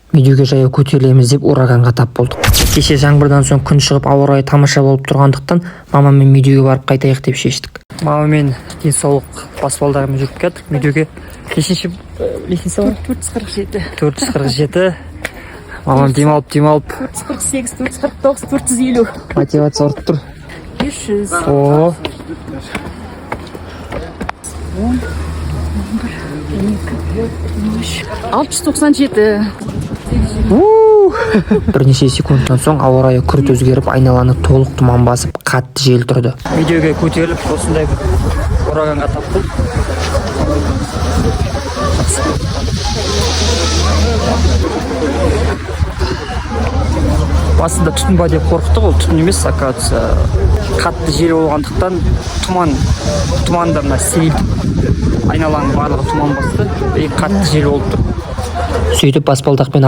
Медеуге жаяу көтерілеміз деп, ураганға тап болдық. Кеше жаңбырдан соң күн шығып, ауа райы тамаша болып тұрғандықтан, мамамен Медеуге барып қайтайық деп шештік. Мамамен денсаулық баспалдағымен жүріп келаттық Медеуге. Нешінші лестница бар? 447. 447. Мамам демалып, демалып. 448, 449, 450. Мотивация артып тұр. 500. О. 10, 11, 12, 13, 697. Бірнеше секундтан соң ауа райы күрт өзгеріп, айналаны толық тұман басып, қатты жел тұрды. Медеуге көтеріліп, осындай бір ураганға тап болдық. Жақсы. Басында түтін ба деп қорықтық, ол түтін емес, оказывается, қатты жел болғандықтан тұман, тұманды мына сейілтіп, айналаның барлығы тұман басты и қатты жел болып тұр. Сөйтіп баспалдақпен